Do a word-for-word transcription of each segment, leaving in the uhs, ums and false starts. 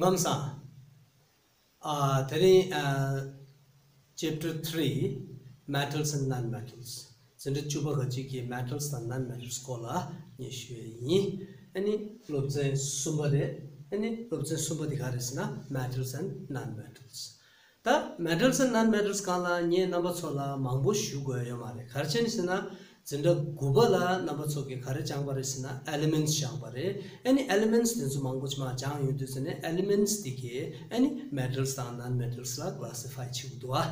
ལམ་སང་། ཨ། དེ་རིང་ཨ། Chapter three, Metals and Non-Metals. འཛིན་གྲྭ་བཅུ་པ་ག་ཅིག་གི་Metals དང་Non-Metals སྐོར་ལ་ངས་ཞུ་ཡས་ཡིན། ཨ་ནི་སློབ་ཚན་གསུམ་པ་རེད། ཨ་ནི་སློབ་ཚན་གསུམ་པ་དེ་ག་རེད་ཟེར་ན་Metals and Non-Metals. ད་Metals and Non-Metals སྒང་ལ་ངས་རྣམ་པ་ཚོ་ལ་མང་པོ་ཞུ་དགོས་ཡོད་མ་རེད། ག་རེ་བྱས་ནས་ཟེར་ན། འཛིན་གྲྭ་དགུ་པ་ལ་རྣམ་པ་ཚོ་གིས་ག་རེ་སྦྱངས་པ་རེད་ཟེར་ན་Elements སྦྱངས་པ་རེད། ཨ་ནི་Elements དེ་ཚོ་མང་པོ་ཅིག་མར་སྦྱངས་ཡོང་དུས་ཙ་ནས་Elements དེ་གས་ཨ་ནི་Metals དང་Non-Metals ལ་Classify བྱེད་ཀྱི་འདུག་ཨ།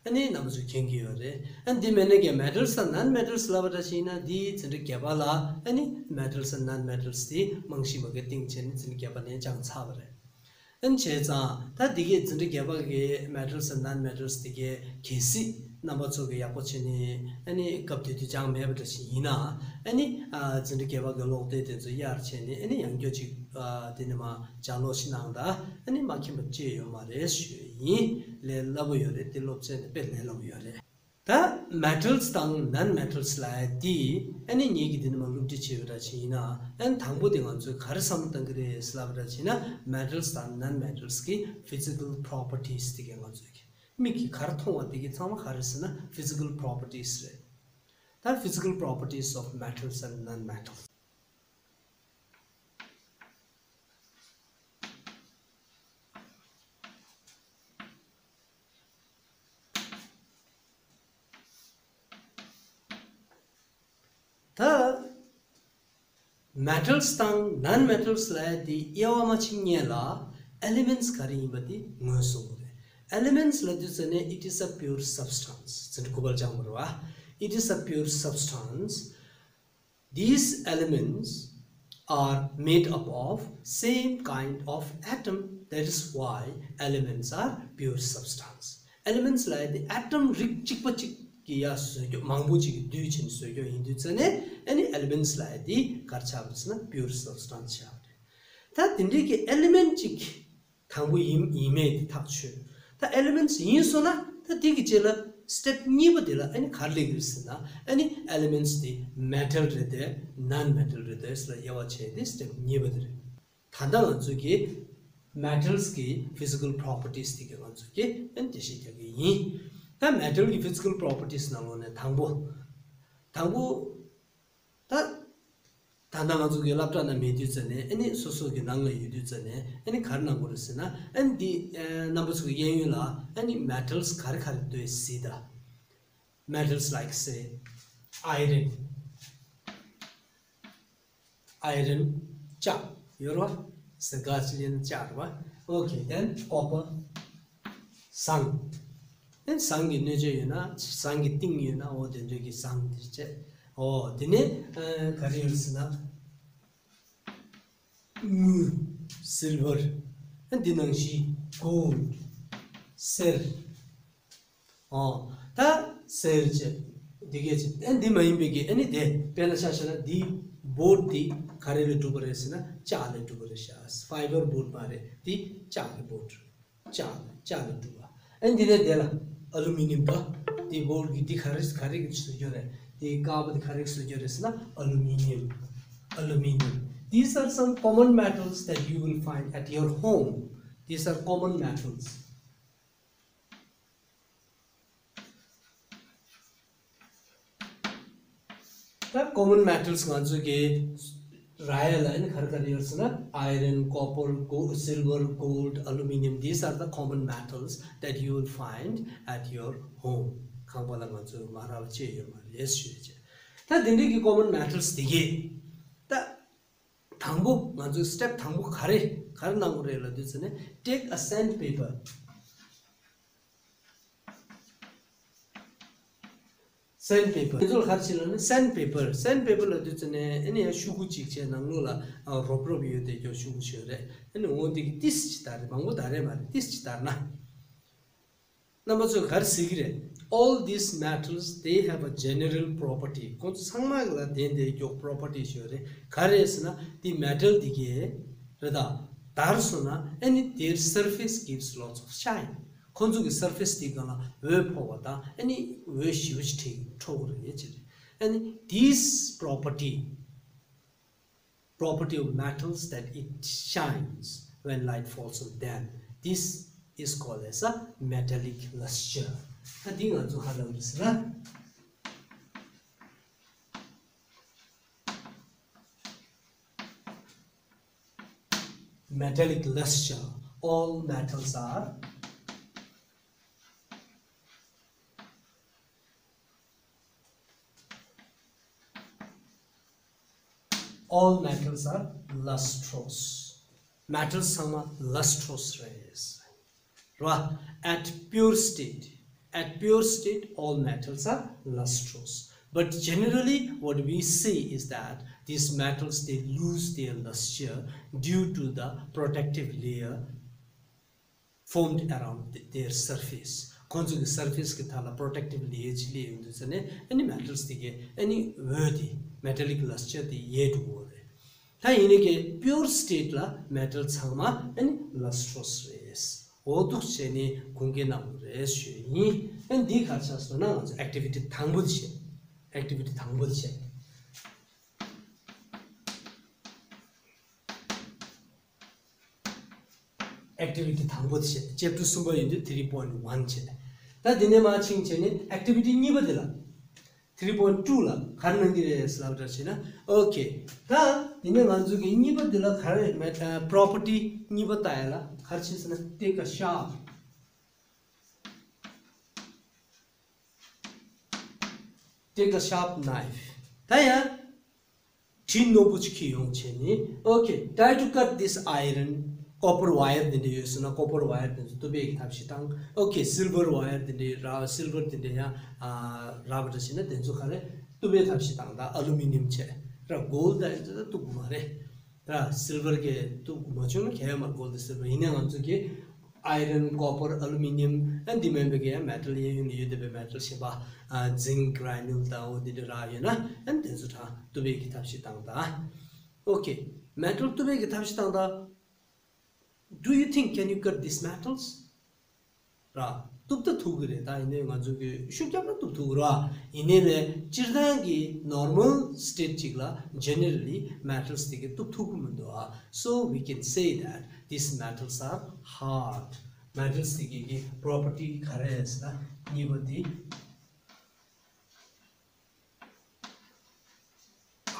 ཨ་ནི་རྣམ་པ་ཚོས་མཁྱེན་གྱི་ཡོད་རེད། ཨ་ནི་འདི་མིན་ན་ཀྱང་Metals དང་Non-Metals ལབ་པ་འདྲ་ཞིག་ཡིན་ན་འདི་འཛིན་གྲྭ་བརྒྱད་པ་ལ་ཨ་ནི་Metals and Non-Metals དེ་རྨང་གཞི་མ་གི་སྟེང་བྱས་ནས་འཛིན་གྲྭ་བརྒྱད་པ་ནས་སྦྱངས་ཚར་བ་རེད། ཨ་ནི་བྱས་ཙང་ད་འདི་གས་འཛིན་གྲྭ་བརྒྱད་པ་གི་Metals and Non-Metals དེ་གས་གལ་སྲིད་རྣམ་པ་ཚོ་གིས་ཡག་པོ་བྱས་ནས་ཨ་ནི་སྐབས་དེ་དུས་སྦྱངས་མེད་པ་འདྲ་ཞིག་ཡིན་ན། ཨ་ནི་ཨ། འཛིན་གྲྭ་བརྒྱད་པ་གི་ཀློག་དེབ་དེ་ཚོ་གཡར་བྱས་ནས་ཨ་ནི་ཡང་བསྐྱར་ཅིག་ཨ། དེ་ནས་མར་ལྗགས་ཀློག་ཞིག་གནང་དང་། ཨ་ནི་མ་མཁྱེན་པ་ཅི་ཡོད་མ་རེད་ཞུ་ཡས་ཡིན། ལས་སླ་པོ་ཡོད་རེད། དེ་སློབ་ཚན་དེ་དཔེ་ལས་སླ་པོ་ཡོད་རེད། ད་Metals དང་Non-Metals ལབ་ཡ་དེ་ཨ་ནི་ངེད་ཀྱིས་འདི་ནས་མར་སློབ་ཁྲིད་བྱས་པ་འདྲ་ཞིག་ཡིན་ན། ཨ་ནི་དང་པོ་དེ་ང་ཚོས་ག་རེ་བསམ་བློ་གཏང་གི་རེད་ཟེར་ལབ་པ་འདྲ་ཞིག་ཡིན་ན། Metals དང་Non-Metals གི་physical properties དེ་གས་ང་ཚོས་ཀྱི་མིག་གིས་ག་རེ་མཐོང་བ་དེ་གས་ཚང་མ་ག་རེ་ཟེར་ན་physical properties རེད། ད་physical properties of metals and non-metals. ད་Metals དང་Non-Metals ལབ་ཡ་དེ་དབྱེ་བ་མ་ཕྱེ་སྔོན་ལ་Elements ག་རེ་ཡིན་པ་དེ་ངོས་བཟུང་དགོས་རེད། Elements ལབ་དུས་ཙ་ནས it is a pure substance. འཛིན་གྲྭ་དགུ་པར་སྦྱངས་པ་རེད་བ། It is a pure substance. These elements are made up of same kind of atom. That is why elements are pure substance. Elements ལབ་ཡ་དེ་atom རིགས་གཅིག་པ་གཅིག་གི་ཡ་བཟོས་རྒྱུ། མང་པོ་ཅིག་གིས་བསྡུས་བྱས་ནས་བཟོས་རྒྱུ་ཡིན་དུས་ཙ་ནས་ཨ་ནི་Elements ལབ་ཡ་དེ་ག་རེ་ཆགས་པ་རེད་ཟེར་ན་pure substance ཆགས་པ་རེད། ད་དེ་འདྲའི་གི་Element གཅིག་དང་པོ་ཡིན་ཡིན་མེད་དེ་ཐག་ཆོད། ད་Elements ཡིན་སོང་ན་ད་དེ་གི་རྗེས་ལ་step གཉིས་པ་དེ་ལ་ཨ་ནི་ག་རེ་སླེབས་ཀྱི་རེད་ཟེར་ན། ཨ་ནི་Elements དེ་Metal རེད་དེ་Non-Metal རེད་དེ་ཟེར་ལ་དབྱེ་བ་ཕྱེ་ཡ་དེ་step གཉིས་པ་དེ་རེད། ད་ལྟ་ང་ཚོ་གི་Metals གི་physical properties དེ་གས་ང་ཚོ་གིས་ཨ་ནི་འགྲེལ་བཤད་རྒྱག་གི་ཡིན། ད་Metal གི་physical properties ནང་ལོགས་ནས་དང་པོ། དང་པོ། ད། ད་ལྟ་ང་ཚོ་གི་སློབ་གྲྭ་ནང་མེད་དུས་ཙ་ནས་ཨ་ནི་སོ་སོ་གི་ནང་ལ་ཡོད་དུས་ཙ་ནས་ཨ་ནི་ག་རེ་གནང་དགོས་རེད་ཟེར་ན། ཨ་ནི་འདི་ཨ། རྣམ་པ་ཚོ་གི་གཡས་གཡོན་ལ་ཨ་ནི་Metals ག་རེ་ག་རེ་འདུག་གཟིགས་དང་། Metals like say iron, iron ལྕགས་ཡོད་རེད་བ། ཟེར་ག་ཅི་ལེན་ལྕགས་རེད་བ། Okay, then copper, ཟངས། ཨ་ནི་ཟངས་ཀྱི་སྣོད་ཆས་ཡོད་ན། ཟངས་ཀྱི་ཏིང་ཡོད་ན། འོ་དེ་འདྲ་གི་ཟངས་དེ་བྱས། འོ་དེ་ནས་ཨ་ག་རེ་ཡོད་ཟེར་ན། དངུལ། Silver། ཨ་འདི་ནང་བཞིན་Gold། གསེར། འོ་ད་གསེར་བྱས། འདི་གས་བྱས། ཨ་འདི་མ་ཡིན་པའི་གི་ཨ་ནི་དེ་དཔེར་ན་ཆ་བཞག་ན་འདི་board འདི་ག་རེ་ལས་གྲུབ་པ་རེད་ཟེར་ན་ལྕགས་ལས་གྲུབ་པ་རེད་ཤག Fiber board མ་རེད། འདི་ལྕགས་ཀྱི་board། ལྕགས་ལྕགས་ལས་གྲུབ་པ། ཨ་ནི་འདི་ནས་དེ་ལ་Aluminium པ། འདི་board གི་འདི་ག་རེ་ག་རེ་གི་བཟོ་རྒྱུ་རེད། འདི་དཀར་པོ་འདི་ག་རེ་གི་བཟོ་རྒྱུ་རེད་ཟེར་ན་Aluminium. Aluminium. These are some common metals that you will find at your home. These are common metals. ད་common metals ང་ཚོ་གི་རག་ཡ་ལ་ཨ་ནི་ག་རེ་ག་རེ་ཡོད་ཟེར་ན། Iron, copper, go- silver, gold, aluminium, these are the common metals that you will find at your home. ཁང་པ་ལ་ང་ཚོ་མ་རག་པ་ཅི་ཡོད་མ་རེད་ཞུ་ཡ་བྱས། ད་དེ་འདྲའི་གི་common metals དེ་གས་ད། དང་པོ་ང་ཚོའི་step དང་པོ་ག་རེ་ག་རེ་གནང་དགོས་རེད་ལབ་དུས་ཙ་ནས། Take a sandpaper. Sandpaper. དེ་ཚོ་ལ་ག་རེ་བྱེད་ལབ་ན་sandpaper. Sandpaper ལབ་དུས་ཙ་ནས་ཨ་ནི་ཡང་ཤུ་གུ་གཅིག་བྱས་ནང་ལོགས་ལ་ཨ་རོབ་རོབ་ཡོད་དེ་ཀྱོ་ཤུ་གུ་ཞིག་རེད། ཨ་ནི་འོ་དེ་གི་ཏིས་ཅིག་དར་རེད། མང་པོ་དར་རེད་མ་རེད། ཏིས་ཅིག་དར་ན། རྣམ་པ་ཚོས་ག་རེ་ཟེར་གི་རེད། All these metals, they have a general property. ཁོང་ཚོ་ཚང་མ་ལ་ལྡན་དེ་མགྱོགས་property ཞིག་ཡོད་རེད། ག་རེ་ཟེར་ན་དེ་metal དེ་གས་རེད་ད། དར་སོང་ན་ཨ་ནི་their surface gives lots of shine. ཁོང་ཚོ་གི་surface དེ་སྒང་ལ་འོད་ཕོག་པ་དང་ཨ་ནི་འོད་ཞེ་པོ་ཅིག་འཕྲོ་གི་རེད་ཅེས་རེད། ཨ་ནི་this property, property of metals, that it shines. when light falls on them. This is called as a metallic luster. ད་འདི་ང་ཚོ་ག་རེ་ལབ་རེད་ཟེར་ན། Metallic luster. All metals are All metals are lustrous. Metals ཚང་མ་lustrous རེད། ར། At pure state, at pure state, all metals are lustrous. But generally, what we say is that these metals, they lose their luster due to the protective layer formed around th- their surface. ཁོང་ཚོ་གི་surface གི་ཐད་ལ་protective layer ཅིག་སླེབས་ཡོང་དུས་ཙ་ནས་ཨ་ནི་metals དེ་གི་ཨ་ནི་འོད་དེ་metallic luster དེ་ཡལ་འགྲོ་གི་རེད། ད་ཡིན་ནའི་གི་pure state ལ་metal ཚང་མ་ཨ་ནི་lustrous རེད། འོ་འདུག་བྱས་ནས་གོང་འགྲིལ་གནང་དགོས་རེད་ཞུ་ཡིན། ཨ་ནི་འདི་ག་རེ་ཆགས་སོང་ན་ང་ཚོ་activity དང་པོ་དེ་བྱས། activity དང་པོ་དེ་བྱས། Activity དང་པོ་དེ་བྱས། chapter གསུམ་པ་ཡིན་དུས three point one བྱས། ད་འདི་ནས་མར་ཕྱིན་བྱས་ནས་activity གཉིས་པ་འདི་ལ། three point two ལ་ག་རེ་གནང་གི་རེད་ལབ་འདྲ་བྱས་ན། okay. ད་འདི་ནས་ང་ཚོ་གི་གཉིས་པ་འདི་ལ་ག་རེ་མེད་ཨ། property གཉིས་པ་ལྟ་ཡ་ལ་ག་རེ་བྱས་ཟེར་ན། take a sharp take a sharp knife. ད་ཡང་གྲི་རྣོ་པོ་ཅིག་འཁྱེར་ཡོང་བྱས་ནས། okay, try to cut this iron, copper wire འདི་འདྲ་ཡོད་སོང་ན་copper wire འདི་ཚོ་གཏུབ་པའི་གི་ཐབས་ཤེས་དང་། okay, silver wire འདི་འདྲ་རག silver འདི་འདྲ་ཡང་ཨ་རག་པ་འདྲ་བྱས་ན་དེ་ཚོ་ག་རེ་གཏུབ་པའི་ཐབས་ཤེས་དང་། ད་aluminium བྱས་ར་gold ད་ཡིན་ཙང་ད་གཏུབ་དགོས་མ་རེད། ད་silver གི་གཏུབ་མ་བྱུང་ན་གལ་ཡོད་མ་རེད། gold silver ཡིན་ནའི་ང་ཚོ་གི་iron, copper, aluminium ཨ་འདི་མིན་པའི་གི་ཡང་metal གཡས་གཡོན་ལ་ཡོད་བསྡད་པའི་metal གཞན་པ་ཨ་zinc granule དང་འོ་འདི་འདྲ་རག་ཡོད་ན་ཨ་དེ་ཚོ་ད་གཏུབ་པའི་གི་ཐབས་ཤེས་བཏང་དང་། okay, metal གཏུབ་པའི་གི་ཐབས་ཤེས་བཏང་དང་། Do you think can you cut these metals? ར། གཏུབ་ད་ཐུབ་ཀྱི་རེད། ད་ཡིན་ནའི་ང་ཚོ་གི་ཤུགས་རྒྱབ་ན་གཏུབ་ཐུབ་ཀྱི་རེད་བ། ཡིན་ནའི་ལས་སྤྱིར་བཏང་གི་normal state ཅིག་ལ་generally metals དེ་གི་གཏུབ་ཐུབ་ཀྱི་མི་འདུག་ཨ། So we can say that these metals are hard. metals དེ་གི་གི་property ག་རེ་རེད་ཟེར་ན་གཉིས་པ་དེ།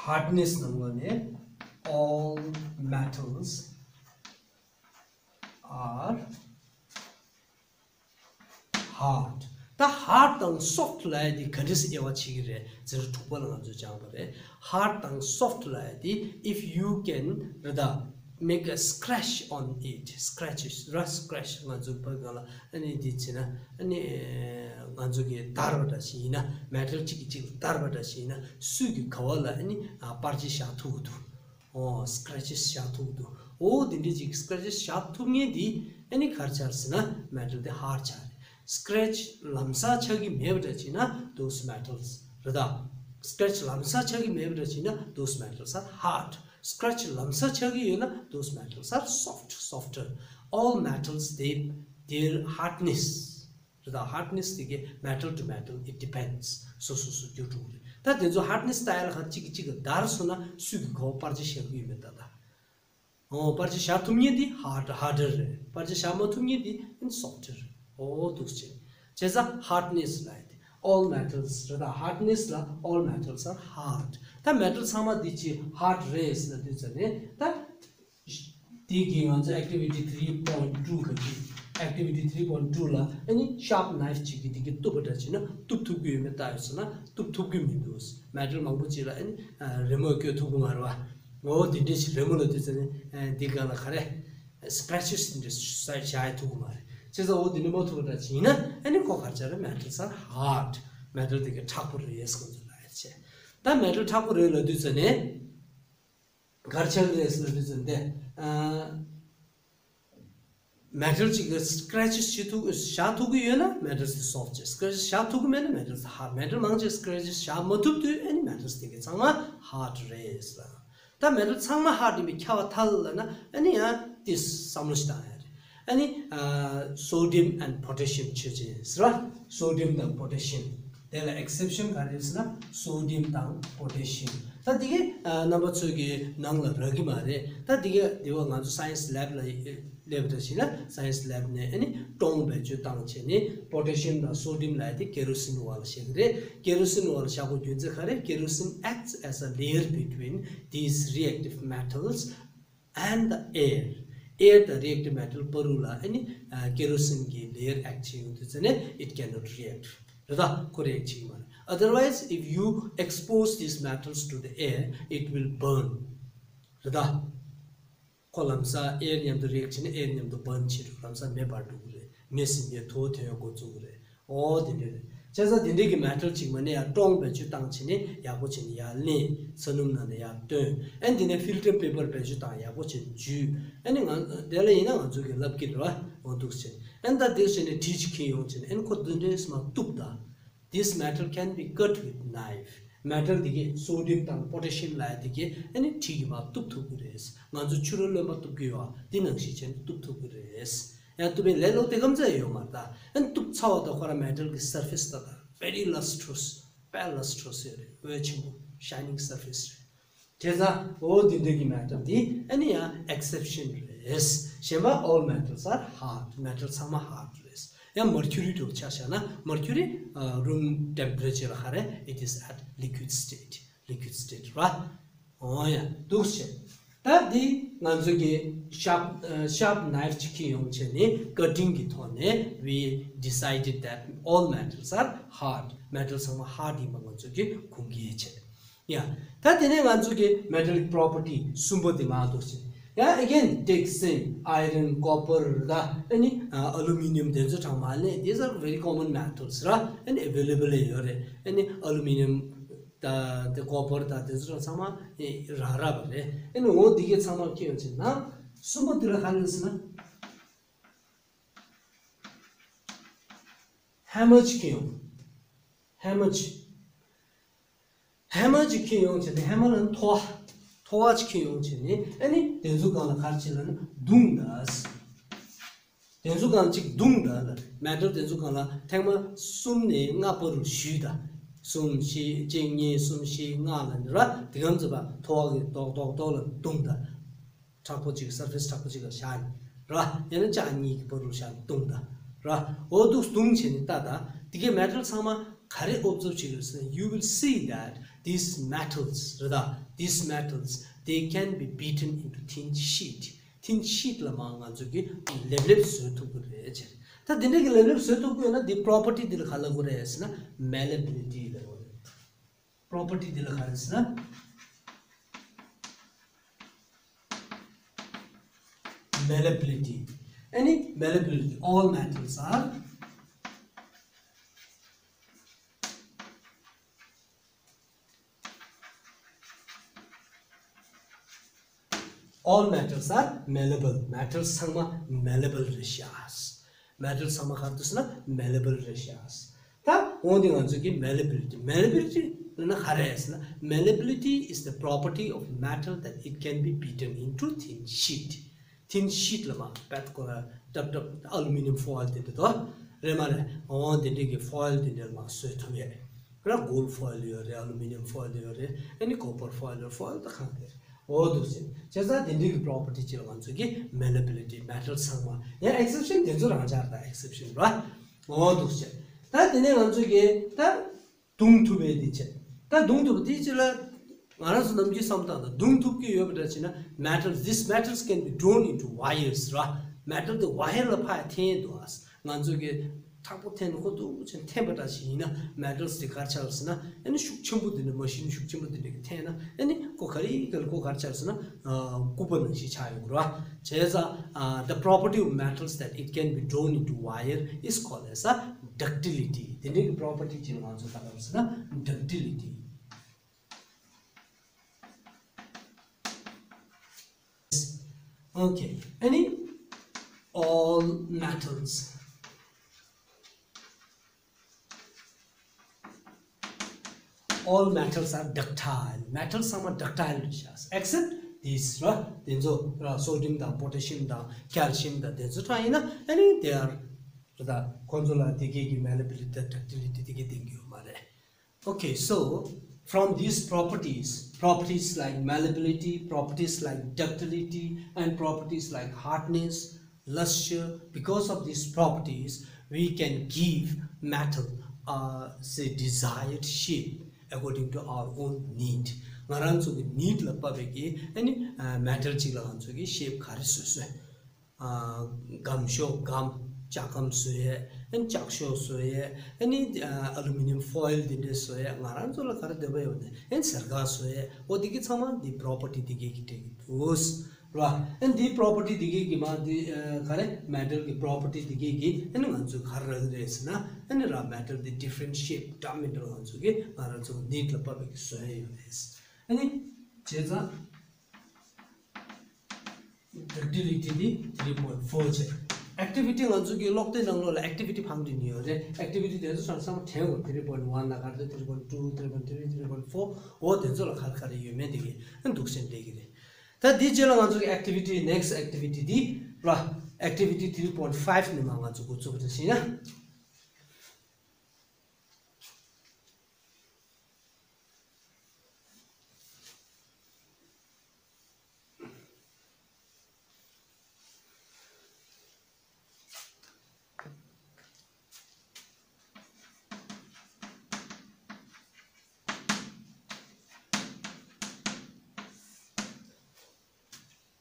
hardness ནང་ལོགས་ནས། all metals are hard. ད་hard དང་soft ལབ་ཡ་དེ་ག་འདྲས་སེ་དབྱེ་བ་ཕྱེ་གི་རེད་ཟེར། དྲུག་པ་ལ་ང་ཚོས་སྦྱངས་པ་རེད། hard དང་soft ལབ་ཡ་དེ། if you can རེད་ད། make a scratch on it. scratch ར། scratch ང་ཚོ་བོད་སྒང་ལ་ཨ་ནི་འདི་བྱས་ན་ཨ་ནི་ང་ཚོ་གི་བརྡར་བ་འདྲ་ཞིག་ཡིན་ན། metal གཅིག་གིས་གཅིག་ལ་བརྡར་བ་འདྲ་ཞིག་ཡིན་ན་སུས་ཀྱི་ག་བ་ལ་ཨ་ནི་ཨ་པར་ཆས་བཞག་ཐུབ་ཀྱི་འདུག་འོ་scratches བཞག་ཐུབ་ཀྱི་འདུག་འོ་དེ་འདྲའི་ཅིག་scratches བཞག་ཐུབ་མཁན་འདི་ཨ་ནི་ག་རེ་ཆགས་ཟེར་ན་metal དེ་hard ཆགས་རེད། scratch ལམ་སང་ཆགས་ཀྱི་མེད་པ་འདྲ་བྱས་ན་those metals རེད་ད། scratch ལམ་སང་ཆགས་ཀྱི་མེད་པ་འདྲ་བྱས་ན་those metals are hard. scratch ལམ་སང་ཆགས་ཀྱི་ཡོད་ན་those metals are soft, softer. all metals, they, their hardness རེད་ད། hardness དེ་གི་metal to metal it depends. སོ་སོ་སོ་འགྱུར་འགྲོ་གི་རེད། ད་དེ་ཚོ་hardness ལྟ་ཡ་ལ་ཁ་གཅིག་གིས་གཅིག་གི་བརྡར་སོང་ན་སུས་ཀྱི་ག་བ་པར་ཆས་བཞག་གི་ཡོད་མེད་ལྟ་ད། འོ་པར་ཆས་བཞག་ཐུབ་མཁན་དེ་hard, harder རེད། པར་ཆས་བཞག་མ་ཐུབ་མཁན་དེ་softer རེད། འོ་འདུག་སེ་བྱས། བྱས་ཙང་hardness ལབ་ཡ་དེ། all metals རེད་ད། hardness ལ། all metals are hard. ད་metal ཚང་མ་འདི་ཅིག་hard རེད་ཟེར་ལབ་དུས་ཙ་ནས་ད། དེ་གིས་ང་ཚོ་activity three point two ག་གི། activity three point two ལ་ཨ་ནི་sharp knife གཅིག་གིས་དེ་གི་གཏུབ་པ་འདྲ་བྱས་ན་གཏུབ་ཐུབ་ཀྱི་ཡོད་མེད་ལྟ་ཡོད་ཟེར་ན་གཏུབ་ཐུབ་ཀྱི་མི་འདུག metal མང་པོ་ཅིག་ལ་ཨ་ནི་རི་མོ་བཀོད་ཐུབ་ཀྱི་མ་རེད་བ། འོ་དེ་འདྲ་ཞིག་རི་མོ་ལ་དུས་ཙ་ནས་འདི་སྒང་ལ་ག་རེ་scratches དེ་འདྲ་བཞག་ཐུབ་ཀྱི་མ་རེད། བྱས་ཙང་འོ་དེ་འདྲ་མ་ཐུབ་པ་འདྲ་ཅིག་ཡིན་ན་ཨ་ནི་ཁོ་ག་རེ་ཆགས་རེད། metals are hard. metal དེ་གི་མཁྲེགས་པོ་རེད་ཟེར་ཁོ་ཚོ་ལབ་ཡ་བྱས། ད་metal མཁྲེགས་པོ་རེད་ལབ་དུས་ཙ་ནས། ག་རེ་ཆགས་ཀྱི་རེད་ཟེར་ན་དུས་ཚོད་འདི། ཨ། metal གཅིག་གི་scratches བྱེད་ཐུབ། བཞག་ཐུབ་ཀྱི་ཡོད་ན་metals དེ་soft བྱས། scratches བཞག་ཐུབ་ཀྱི་མེད་ན་metals དེ་hard. metal མང་ཆེ་scratches བཞག་མ་ཐུབ་དུས་ཨ་ནི་metals དེ་གི་ཚང་མ་hard རེད་ཟེར། ད་metal ཚང་མ་hard ཡིན་པའི་ཁྱབ་པ་ཐལ་ལབ་ན་ཨ་ནི་ཡང་ཏིས་བསམ་བློ་ཞིག་བཏང་ཡ་རེད། ཨ་ནི་ཨ། sodium and potassium ཆོས་ཅན་ཟེར་བ། sodium དང་potassium དེ་ལ་exception ག་རེ་ཟེར་ན་sodium དང་potassium། ད་དེ་གའི་རྣམ་པ་ཚོ་གི་ནང་ལ་རག་གི་མ་རེད། ད་དེ་གའི་དེ་བ་ང་ཚོ་science lab ལ་སླེབས་འདྲ་ཞིག་ན་science lab ནས་ཨ་ནི་ཀྲོང་བེད་སྤྱོད་བཏང་བྱས་ནས་potassium དང་sodium ལབ་ཡ་དེ་kerosene འོག་ལ་བཞག་གི་རེད། kerosene འོག་ལ་བཞག་དགོས་རྒྱུ་མཚན་ག་རེ། Kerosene acts as a layer between these reactive metals and the air. air དང་reactive metal བར་རུ་ལ་ཨ་ནི་kerosene གི་layer act བྱེད་ཡོང་དུས་ཙ་ནས་it cannot react རེད་ད། ཁོ་react བྱེད་ཀྱི་མ་རེད། Otherwise, if you expose these metals to the air, it will burn རེད་ད། ཁོ་ལམ་སང་air མཉམ་དུ་react བྱས་ནས་air མཉམ་དུ་burn བྱེད་འགྲོ། ལམ་སང་མེ་འབར་འགྲོ་གི་རེད། མེ་ཟིན་པའི་དུ་བ་ཐོན་ཡོང་འགོ་བཙུགས་གི་རེད། ཨོ་དེ་འདྲ་རེད། བྱས་ཙང་དེ་འདྲའི་གི་metal གཅིག་མ་ནས་ཡར་ཀྲོང་བེད་སྤྱོད་བཏང་བྱས་ནས་ཡག་པོ་བྱས་ནས་ཡར་ལེན། ས་སྣུམ་ནང་ནས་ཡར་བཏོན། ཨན་དེ་ནས་filter paper བེད་སྤྱོད་བཏང་ཡག་པོ་བྱས་ནས་འཇུས། ཨན་ནི་ང་དེ་ལ་ཡིན་ན་ང་ཚོ་གི་ལབ་ཀྱི་རེད་བ། འོ་འདུག་བྱས་ནས་ཨན་ད་དེ་བྱས་ནས་གྲི་གཅིག་འཁྱེར་ཡོང་བྱས་ནས་ཨན་ཁོ་དེ་འདྲའི་སེམས་མ་གཏུབ་ད། This metal can be cut with knife. metal དེ་གས་sodium དང་potassium ལབ་ཡ་དེ་གས་ཨ་ནི་གྲི་གིས་མར་གཏུབ་ཐུབ་ཀྱི་རེད། ང་ཚོ་ཕྱུ་རུ་རློན་པ་གཏུབ་ཀྱི་ཡོད་ཨ། དེ་ནང་བཞིན་བྱས་ནས་གཏུབ་ཐུབ་ཀྱི་རེད། ཡང་གཏུབ་པའི་ལས་སླ་པོ་དེ་ག་ཙམ་ཡོད་མ་རེད་ད། ཨ་ནི་གཏུབ་ཚར་བ་དང་ཁོ་རང་metal གི་surface ད་ད་very lustrous, very lustrous ཡོད་རེད། འོད་ཆེན་པོ་shining surface རེད། བྱས་ཙང་འོ་འདི་འདྲ་གི་metal དེ་ཨ་ནི་ཡང་exception རེད། གཞན་པ་all metals are hard. metal ཚང་མ་hard རེད། ཡང་mercury འདྲ་བོ་ཆ་བཞག་ན་mercury room temperature ལ་ག་རེ། it is at liquid state. liquid state ར། འོ་ཡ་འདུག་བྱས། ད་འདི་ང་ཚོ་གི་sharp sharp knife ཅིག་འཁྱེར་ཡོང་བྱས་ནས་cutting གི་ཐོག་ནས་we decided that all metals are hard. metal ཚང་མ་hard ཡིན་པ་ང་ཚོ་གི་ཁུངས་སྐྱེལ་བྱས། ཡ། ད་དེ་ནས་ང་ཚོ་གི་metallic property གསུམ་པོ་དེ་མར་འདུག་ཟེར། ཡ། again take zinc, iron, copper ད་ཨ་ནི་aluminium དེ་ཚོ་གྲངས་མང་ལས། these are very common metals ར། ཨ་ནི་available ཡོད་རེད། ཨ་ནི་aluminium ད་དེ་copper ད་དེ་ཚོ་ཚང་མ་རག་རག་པ་རེད། ཨ་ནི་འོ་འདི་གའི་ཚང་མ་ཁྱེར་ཡོང་བྱས་ན་གསུམ་པོ་དེ་ལ་ག་རེ་ཟེར་ན། hammer ཅིག་འཁྱེར་ཡོང་། hammer ཅིག hammer ཅིག་འཁྱེར་ཡོང་བྱས་ཏེ་hammer ལ་མཐོ་བ། མཐོ་བ་ཅིག་འཁྱེར་ཡོང་བྱས་ནས་ཨ་ནི་དེ་ཚོ་སྒང་ལ་ག་རེ་བྱེད་ལབ་ན་བརྡུངས་ད། དེ་ཚོ་སྒང་ཅིག་བརྡུངས་ད་ལ། metal དེ་ཚོ་སྒང་ལ་ཐེངས་མ་གསུམ་ནས་ལྔ་བར་རུ་གཞུས་ད། གསུམ་བཞི་གཅིག་གཉིས་གསུམ་བཞི་ལྔ་ལ་ནི་ར་དེ་གམ་ཚོད་པ་མཐོ་བ་གི་རྡོག་རྡོག་རྡོག་ལ་བརྡུངས་ད། དྲག་པོ་གཅིག surface དྲག་པོ་གཅིག་ལ་བཞག་ནས་ར། ཡང་ན་ལྕགས་གཉིས་ཀྱི་བར་རུ་བཞག་ནས་བརྡུངས་ད་ར། འོ་འདུག་བརྡུངས་བྱས་ནས་ལྟ་ད། དེ་གའི་metal ཚང་མ་ག་རེ་observe བྱེད་ཀྱི་ཡོད་ཟེར་ན། you will see that these metals རེད་ད། these metals, they can be beaten into thin sheet. thin sheet ལ་མར་ང་ཚོ་གིས་ལེབ་ལེབ་བཟོ་ཐུབ་ཀྱི་རེད་ཟེར། ད་དེ་འདྲ་གི་ལེབ་ལེབ་བཟོ་ཐུབ་ཀྱི་ཡོད་ན་དེ་property དེ་ལ་ག་ལབ་དགོས་རེད་ཟེར་ན་malleability ལབ་དགོས་རེད། property འདི་ལ་ག་རེ་ཟེར་ན། malleability. ཨ་ནི་malleability. all metals are all metals are malleable. metals ཚང་མ་malleable རེད་ཤག metal ཚང་མ་ག་རེ་འདུག་ཟེར་ན་malleable རེད་ཤག་ད་འོ་འདི་ང་ཚོ་གི་malleability. malleability ལབ་ན་ག་རེ་ཟེར་ན། malleability is the property of metal that it can be beaten into thin sheet. thin sheet ལ་མར་བེད་ཁོ་ར་ཏབ་ཏབ་aluminium foil དེ་འདྲ་དོ་རེད་མ་རེད། འོ་དེ་འདྲའི་གི་foil དེ་འདྲ་མར་བཟོས་ཐུབ་ཡ་རེད། ར་gold foil ཡོད་རེད། aluminium foil ཡོད་རེད། ཨ་ནི་copper foil ཡོད། foil ད་གང་དེ་རེད། འོ་འདུག་ཟེར། བྱས་ཙང་དེ་འདྲའི་གི་property ཅིག་ལ་ང་ཚོ་གི་malleability. metal ཚང་མ་ཡང་exception དེ་ཚོ་རང་འཇགས་རེད་ད། exception ར། འོ་འདུག་ཟེར། ད་དེ་ནས་ང་ཚོ་གི་ད་བརྡུང་ཐུབ་པའི་དེ་བྱས། ད་བརྡུང་ཐུབ་པ་དེ་ཅི་ལ་ང་རང་ཚོ་ནམ་རྒྱུན་བསམ་སྟངས་དང་བརྡུང་ཐུབ་ཀྱི་ཡོད་པ་འདྲ་བྱས་ན། metals, these metals can be drawn into wires ར། metal དེ་wire ལ་ཕར་འཐེན་འདུག་ཨ། ང་ཚོ་གི་མཐག་པོ་འཐེན་ནས་ཁོ་འདུག་ཅན་འཐེན་པ་འདྲ་ཞིག་ཡིན་ན། metals དེ་ག་རེ་ཆགས་ཟེར་ན། ཨ་ནི་ཤུགས་ཆེན་པོ་དེ་འདྲ་machine ཤུགས་ཆེན་པོ་དེ་འདྲ་གི་འཐེན་ན། ཨ་ནི་ཁོ་ག་རེ་ག་རེ་ཁོ་ག་རེ་ཆགས་ཟེར་ན། ཨ་སྐུད་པ་ནང་བཞིན་ཆགས་ཡོང་གི་རེད་བ། བྱས་ཙང་ཨ་the property of metals that it can be drawn into wire is called as a ductility. དེ་འདྲའི་གི་property ཅིག་ང་ཚོ་ག་རེ་ཟེར་ན་ductility. Okay. ཨ་ནི་all metals. all metals are ductile. metals ཚང་མ་ductile རེད་ཤག except these ར། དེ་ཚོ་ར་sodium དང་potassium དང་calcium དང་དེ་ཚོ་ཚང་ཡིན་ན་ཨ་ནི་they are ད་ཁོང་ཚོ་ལ་དེ་གས་ཀྱི་malleability་དང་ductility་དེ་གས་ལྡན་གྱི་ཡོད་མ་རེད། Okay, so from these properties, properties like malleability, properties like ductility, and properties like hardness, luster, because of these properties, we can give metal uh, the desired shape according to our own need. ང་རང་ཚོ་གི་need་ལ་བབས་པའི་གི་ཨ་ནི་metal་གཅིག་ལ་ང་ཚོ་གི་shape་ག་རེ་བཟོས་བཟོས། སྒམ་ཤོག་སྒམ། ལྕགས་སྒམ་བཟོ་ཡས། ཨན་ལྕགས་ཤོག་བཟོ་ཡས། ཨ་ནི་aluminium foil་འདི་འདྲས་བཟོ་ཡས། ང་རང་ཚོ་ལ་ག་རེ་འདོད་པ་ཡོད་ན་ཨན་ཟེར་ག་བཟོ་ཡས། འོ་འདི་གི་ཚང་མ་འདི་property་འདི་གས་ཀྱིས་སྤྲད་ཀྱི་འདུག་ར། ཨན་འདི་property་འདི་གས་ཀྱིས་མ་འདི་ག་རེ་metal་གི་property་འདི་གས་ཀྱིས་ཨན་ང་ཚོས་ག་རེ་རག་གི་རེད་ཟེར་ན། ཨན་ར་metal་འདི་different shape་འདྲ་མི་འདྲ་ང་ཚོ་གི་ང་རང་ཚོ་need་ལ་བབས་པའི་གི་བཟོ་ཡས་ཡོད་རེད། ཨ་ནི་བྱས་ཙང་། Ductility་དེ་three point four་བྱས། Activity་ང་ཚོ་གི་ཀློག་དེབ་ནང་ལོགས་ལ་activity་ཕངས་འདྲི་ནི་ཡོད་རེད། Activity་དེ་ཚོ་སོང་ཙང་དྲན་དགོས། three point one་ལ་ག་རེ་འདུག three point two, three point three, three point four། འོ་དེ་ཚོ་ལ་ག་རེ་ག་རེ་ཡོད་མེད་དེ་གི་ཨ་འདུག་སེ་འགྲིག་གི་རེད། ད་འདིའི་རྗེས་ལ་ང་ཚོ་གི་activity next activity་དེ་ར། Activity three point five་ནས་མར་ང་ཚོ་འགོ་ཚུགས་པ་དེ་ཤེས་ན།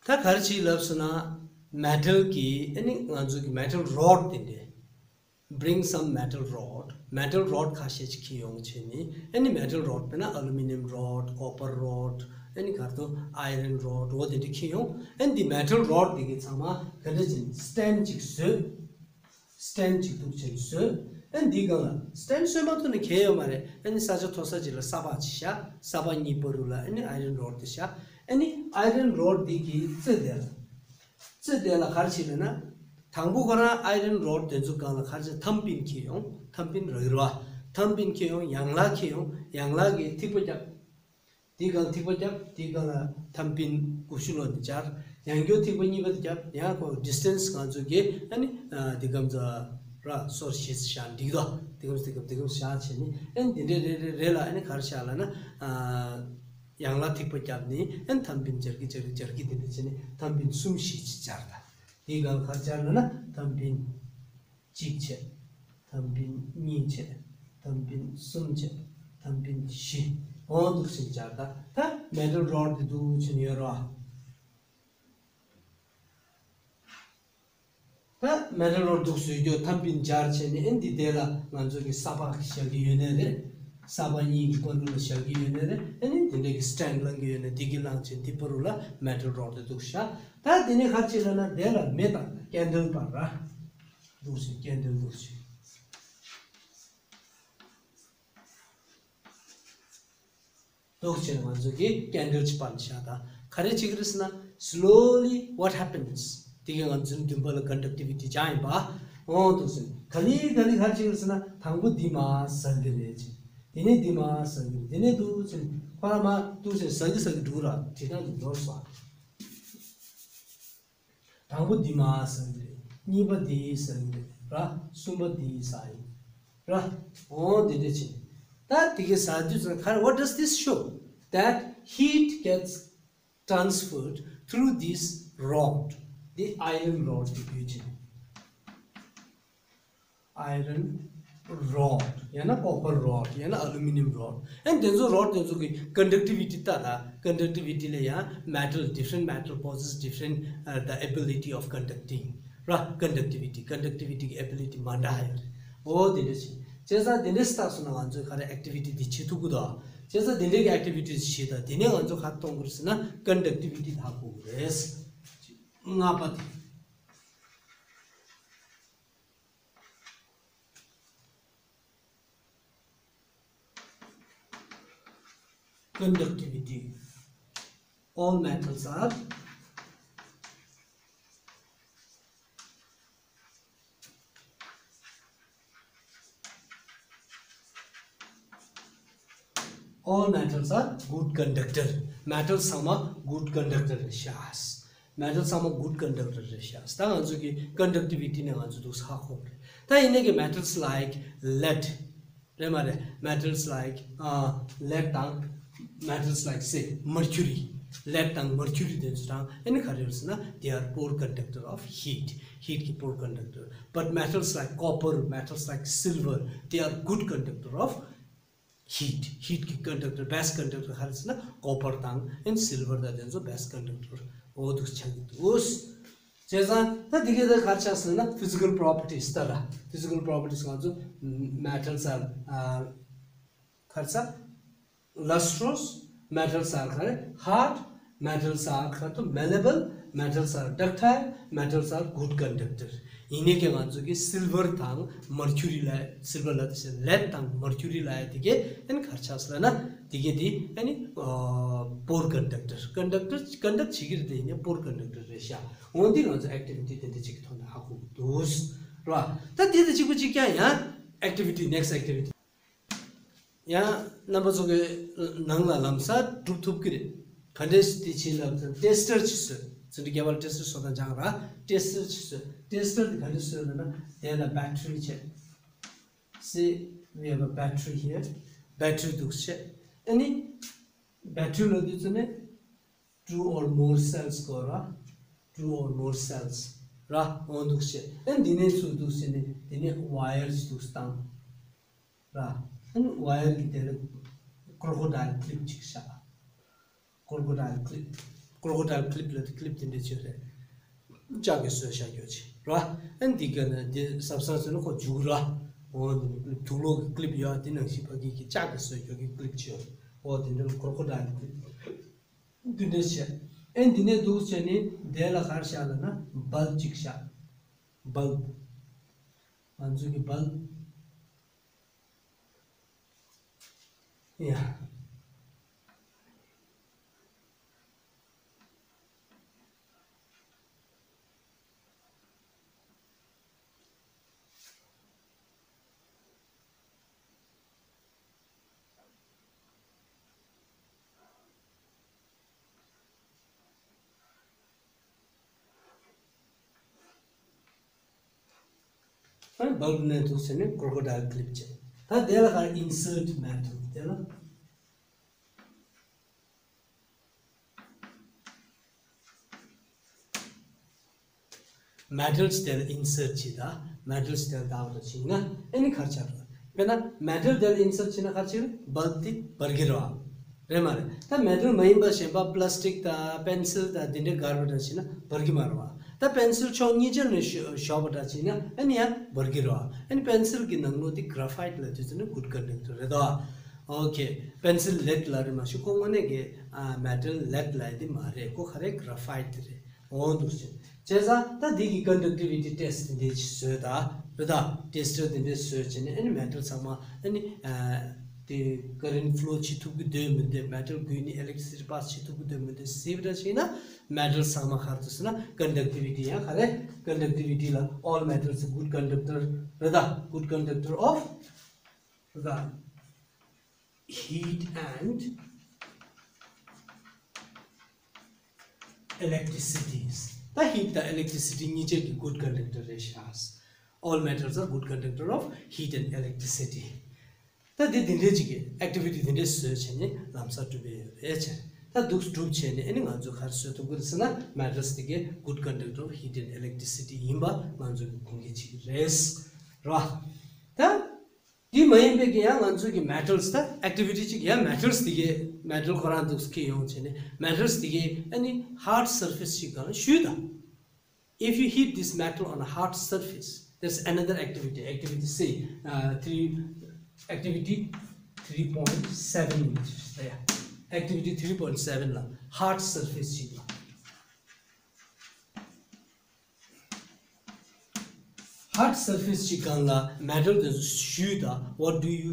ད་ག་རེ་བྱེད་ལབ་སོང་ན། metal་གི་ཨ་ནི་ང་ཚོ་གི་metal rod་དེ་འདྲས། Bring some metal rod. Metal rod་ཁ་ཤས་ཅིག་ཁྱེར་ཡོང་བྱས་ནས་ཨ་ནི་metal rod་དཔེར་ན་aluminium rod, copper rod, ཨ་ནི་ག་རེ་འདུག iron rod་འོ་དེ་འདྲ་ཁྱེར་ཡོང་། ཨ་ནི་འདི་metal rod་དེ་གི་ཚང་མ་ག་འདྲ་བྱས་ནས་stand་ཅིག་བཟོས། Stand་ཅིག་འདུག་བྱས་ནས་བཟོས། ཨ་ནི་འདི་སྒང་ལ་stand་བཟོས་མ་ཐུབ་ན་གལ་ཡོད་མ་རེད། ཨ་ནི་ས་ཆ་མཐོ་ས་ཅིག་ལ་ས་ཕག་ཅིག་བཞག་ས་ཕག་གཉིས་བར་དུ་ལ་ཨ་ནི་iron rod་དེ་བཞག་ཨ་ནི་iron rod་འདི་གི་རྩེ་དེ་ལ། རྩེ་དེ་ལ་ག་རེ་བྱེད་ལབ་ན། དང་པོ་ཁོ་རང་iron rod་དེ་ཚོ་སྒང་ལ་ག་རེ་བྱེད། ཐམ་པིན་ཁྱེར་ཡོང་། ཐམ་པིན་རག་རེད་བ། ཐམ་པིན་ཁྱེར་ཡོང་། ཡང་ལག་ཁྱེར་ཡོང་། ཡང་ལག་གི་ཐིགས་པ་རྒྱབ། དེའི་སྒང་ཐིགས་པ་རྒྱབ། དེའི་སྒང་ལ་ཐམ་པིན་དགུ་བཅུ་ལོ་འདི་སྦྱར། ཡང་སྐྱོར་ཐིགས་པ་གཉིས་པ་དེ་རྒྱབ། ཡང་ཁོ་distance་ང་ཚོ་གི་ཨ་ནི་དེ་གམ་ཚ་ར་སོར་བཞི་བཞག་འགྲིག་དོ། དེ་གམ་དེ་གམ་དེ་གམ་བཞག་བྱས་ནི་ཨ་ནི་འདི་འདྲའི་རེ་རེ་རེ་ལ་ཨ་ནི་ག་རེ་བཞག་ལབ་ན། ཡང་ལ་ཐིགས་པ་རྒྱབ་ནི་ཨ་ནི་ཐམ་པིན་སྦྱར་གི་སྦྱར་གི་སྦྱར་གི་དེ་འདྲ་བྱས་ནི་ཐམ་པིན་གསུམ་བཞི་ཅིག་སྦྱར་ད། དེའི་སྒང་ག་རེ་སྦྱར་ལབ་ན་ཐམ་པིན་གཅིག་བྱས། ཐམ་པིན་གཉིས་བྱས། ཐམ་པིན་གསུམ་བྱས། ཐམ་པིན་བཞི། འོ་འདུག་སེ་སྦྱར་ད། ད་metal rod་དེ་འདུག་བྱས་ནས་ཡོད་རོ། ད་metal rod་འདུག་བཟོས་རྒྱུ་ཐམ་པིན་སྦྱར་བྱས་ནས་ཨ་ནི་འདི་དེ་ལ་ང་ཚོ་གི་ས་ཕག་བཞག་གི་ཡོད་ནའི་རེད། ས་ཕག་གཉིས་ཀྱི་བར་དུ་ལ་བཞག་གི་ཡོད་ནའི་རེད། ཨ་ནི་འདི་འདྲའི་གི་stand་བླང་གི་ཡོད་ནའི་འདི་གི་བླང་བྱས་འདི་བར་དུ་ལ་metal rod་དེ་འདུག་བཞག་ད་དེ་ནས་ག་རེ་བྱེད་ལབ་ན་དེ་ལ་མེ་དང་candle་སྤར་ར། འདུག་སེ་candle་འདུག་སེ། འདུག་སེ་ང་ཚོ་གི་candle་ཅིག་སྤར་ནས་བཞག་ད་ག་རེ་བྱེད་ཀྱི་རེད་ཟེར་ན། Slowly what happens། དེ་གི་ང་ཚོའི་མདུན་པ་ལ་conductivity་སྦྱངས་ཡིན་པ། འོ་འདུག་སེ་ག་ལེ་ག་ལེ་ག་རེ་བྱེད་ཀྱི་རེད་ཟེར་ན། དང་པོ་འདི་མར་ཟག་གི་རེད་ཅེས། དེ་ནས་འདི་མར་ཟག་གི་རེད། དེ་ནས་འདུག་སེ་ཁོ་རང་མར་འདུག་སེ་ཟག་གི་ཟག་གི་འགྲོ་ར་དེ་ན་འདུག་ནོར་སོང་། དང་པོ་འདི་མར་ཟག་གི་རེད། གཉིས་པ་འདི་ཟག་གི་རེད་ར། གསུམ་པ་འདི་ཟག་ཡིན་ར། འོ་འདི་འདྲ་བྱས། ད་དེ་གི་ཟག་དུས་ཙམ་ག་རེ། What does this show? That heat gets transferred through this rod, the iron rod དེ་བརྒྱུད་བྱས། Iron rod ཡང་ན་copper rod ཡང་ན་aluminium rod། ཨན་དེ་ཚོ་rod་དེ་ཚོ་གི་conductivity་ལྟ་ད། Conductivity་ལ་ཡང་metal, different metal possess different uh, the ability of conducting ར། Conductivity, conductivity་གི་ability་མ་འདྲ་ཡོད་རེད། འོ་དེ་འདྲ་ཞིག་བྱས་ཙང་དེ་འདྲ་ཞིག་བཏགས་སོང་ན་ང་ཚོས་ག་རེ་activity་དེ་བྱེད་ཐུབ་ཀྱི་འདུག་བྱས་ཙང་དེ་འདྲའི་གི་activity་བྱེད་ད་དེ་ནས་ང་ཚོ་ག་རེ་གཏོང་དགོས་རེད་ཟེར་ན་conductivity་ལྷག་དགོས་རེད། ལྔ་པ་དེ། Conductivity. All metals are All metals are good conductor. Metals ཚང་མ་good conductor་རེད་ཤག Metals ཚང་མ་good conductor་རེད་ཤག་ད་ང་ཚོ་གི་conductivity་ནས་ང་ཚོ་འདུག་ཧ་གོ་རེད། ད་ཡིན་ནའི་གི་metals like lead རེད་མ་རེད། metals like uh, lead དང་metals like say mercury, lead དང་mercury དེ་ཚོ་རང་ཨ་ནི་ག་རེ་རེད་ཟེར་ན། they are poor conductor of heat, heat གི་poor conductor. But metals like copper, metals like silver, they are good conductor of heat, heat གི་conductor, best conductor ག་རེ་ཟེར་ན་copper དང་and silver དང་དེ་ཚོ་best conductor འོ་འདུག་ཆགས་ཀྱི་འདུག་བྱས་ཙང་ད་འདི་གའི་ད་ག་རེ་ཆགས་ཟེར་ན་physical properties ལྟར་physical properties ང་ཚོ་metals are uh, ག་རེ་ཟེར། lustrous, metals are ག་རེ། hard, metals are ག་རེ། malleable, metals are ductile, metals are good conductor. ཡིན་ནའི་གི་ང་ཚོ་གི་silver དང་mercury ལ་silver ལ་དེ་བཞིན་lead དང་mercury ལ་ཡ་དེ་གའི་ཨན་ག་རེ་ཆགས་ཟེར་ན་དེ་གའི་དེ་ཨ་ནི་poor conductor, conductor conduct བྱེད་ཀྱི་རེད། དེ་ཡིན་ནའི་poor conductor རེད་ཤག་འོན་ཏེ་ང་ཚོ་activity དེ་འདྲ་ཅིག་གི་ཐོག་ནས་ཧ་གོ་གི་འདུག་ར། ད་དེ་དང་གཅིག་པ་གཅིག་རྐྱང་ཡང་activity, next activity ཡང་རྣམ་པ་ཚོ་གི་ནང་ལ་ལམ་སང་སྒྲུབ་ཐུབ་ཀྱི་རེད། ག་འདྲས་དེ་བྱེད་ལབ་ཙང་tester ཅིག་བཟོས། ཚན་རིག་རྒྱལ་བ་ལ་tester བཟོ་སྟངས་སྦྱངས་ར། tester ཅིག་བཟོས། tester དེ་ག་འདྲས་བཟོས་ལབ་ན་དེ་ལ་battery བྱས། See, we have a battery here. battery འདུག་བྱས། ཨ་ནི་battery ལ་དུས་ཚོད་ནས two or more cells དགོས་ར། two or more cells ར། འོ་འདུག་བྱས། ཨ་ནི་འདི་ནས་ཚུར་འདུག་བྱས་ནས་དེ་ནས་wire ཅིག་འདུག་བཏང་། ར། ཨ་ནི་wire གི་དེ་ལ་crocodile clip ཅིག་བཞག crocodile clip, crocodile clip ལ་clip དེ་འདྲ་ཅིག་རེད། ལྕགས་ཀྱི་བཟོས་བཞག་རྒྱུ་ཅིག་ར། ཨ་ནི་འདི་ག་ནས་འདི་གཟབ་གཟབ་བཟོས་ན་ཁོ་འཇུག་ར། འོ་འདི་ནི་clip དུག་ལོག་གི་clip ཡོད། འདི་ནང་བཞིན་ཕ་གི་གི་ལྕགས་ཀྱི་བཟོས་རྒྱུ་གི་clip ཅིག་ཡོད། འོ་དེ་འདྲ་crocodile clip འདི་འདྲ་བྱས། ཨ་ནི་འདི་ནས་འདུག་བྱས་ནས་དེ་ལ་ག་རེ་བཞག་ལབ་ན་bulb ཅིག་བཞག bulb ང་ཚོ་གི་bulb Yeah. ཨ་ནི་bulb ནས་འདུག་བྱས་ནས་crocodile clip བྱས། ད་དེ་ལ་ག་insert metal དེ་ལ། metals དེ་ལ་insert བྱེད་ད། metals དེ་ལ་བདག་ཏུ་བྱིན་ན་ཨ་ནི་ག་རེ་ཆགས་རེད། དཔེར་ན་metal དེ་ལ་insert བྱེད་ན་ག་རེ་ཆགས་རེད། bulb དེ་འབར་གྱི་རེད་བ། རེད་མ་རེད། ད་metal མ་ཡིན་པ་གཞན་པ་plastic དང་pencil དང་དེ་འདྲའི་འགར་བ་འདྲ་བྱས་ན་འབར་གྱི་མ་རེད་བ། ད་pencil ཕྱོགས་གཉིས་ཆར་ནས་ཞོ- ཞོག་པ་འདྲ་བྱས་ན་ཨ་ནི་ཡང་འབར་གྱི་རེད་བ། ཨ་ནི་pencil གི་ནང་ལོགས་དེ་graphite ལབ་དུས་ཙམ་ནས་good conductor རེད་དོ། okay pencil lead ལབ་རེད་མ་གཞི་ཁོ་དངོས་གནས་ཀྱི་ཨ་metal lead ལབ་ཡ་དེ་མ་རེད། ཁོ་ག་རེ་graphite རེད། འོ་འདུག་ཅེས། བྱས་ཙང་ད་འདི་གི་conductivity test དེ་འདྲས་ཅིག་བཟོས་ད། རེད་ད། tester དེ་འདྲས་བཟོས་བྱས་ནས་ཨ་ནི་metal ཚང་མ་ཨ་ནི་ཨ་དེ་current flow བྱེད་ཐུབ་ཀྱི་འདུག་མི་འདུག metal བརྒྱུད་ནས་electricity pass བྱེད་ཐུབ་ཀྱི་འདུག་མི་འདུག་ཟེར་བ་འདྲ་ཞིག་ན་metal ཚང་མ་ག་རེ་འདུག་ཟེར་ན་conductivity ཡང་ག་རེ། conductivity ལ་all metals good conductor རེད་ད། good conductor of རེད་ད། heat and electricities. ད་heat དང་electricity གཉིས་ཆ་གི་good conductor རེད་ཤག all metals are good conductor of heat and electricity. ད་འདི་འདི་འདྲའི་ཅིག་གི་activity འདི་འདྲའི་བཟོས་བྱས་ནས་ལམ་སང་གྲུབ་པའི་ཡོད་རེད་ཅེ། ད་འདུག་གྲུབ་བྱས་ནས་ཨ་ནི་ང་ཚོས་ག་རེ་བཟོ་ཐུབ་ཀྱི་རེད་ཟེར་ན་metals དེ་གའི་good conductor of heat and electricity ཡིན་པ་ང་ཚོ་གི་དགོངས་འགལ་བྱེད་ཀྱི་རེད། རེད་བ། ད། དེ་མ་ཡིན་པའི་གི་ཡང་ང་ཚོའི་གི་metals ད་activity ཅིག་ཡང་metals དེ་གའི་metal ཁོ་རང་འདུག་སྐྱེ་ཡོང་བྱས་ནས་metals དེ་གའི་ཨ་ནི་hard surface ཅིག་གང་ཞུས་དང་། If you heat this metal on a hard surface, there's another activity, activity say, uh, three, activity three point seven ཡིན་ད་ཡ། activity three point seven ལ་hard surface ཅིག་ལ། hard surface ཅིག་སྒང་ལ་metal དེ་ཚོ་ཞུས་ད། What do you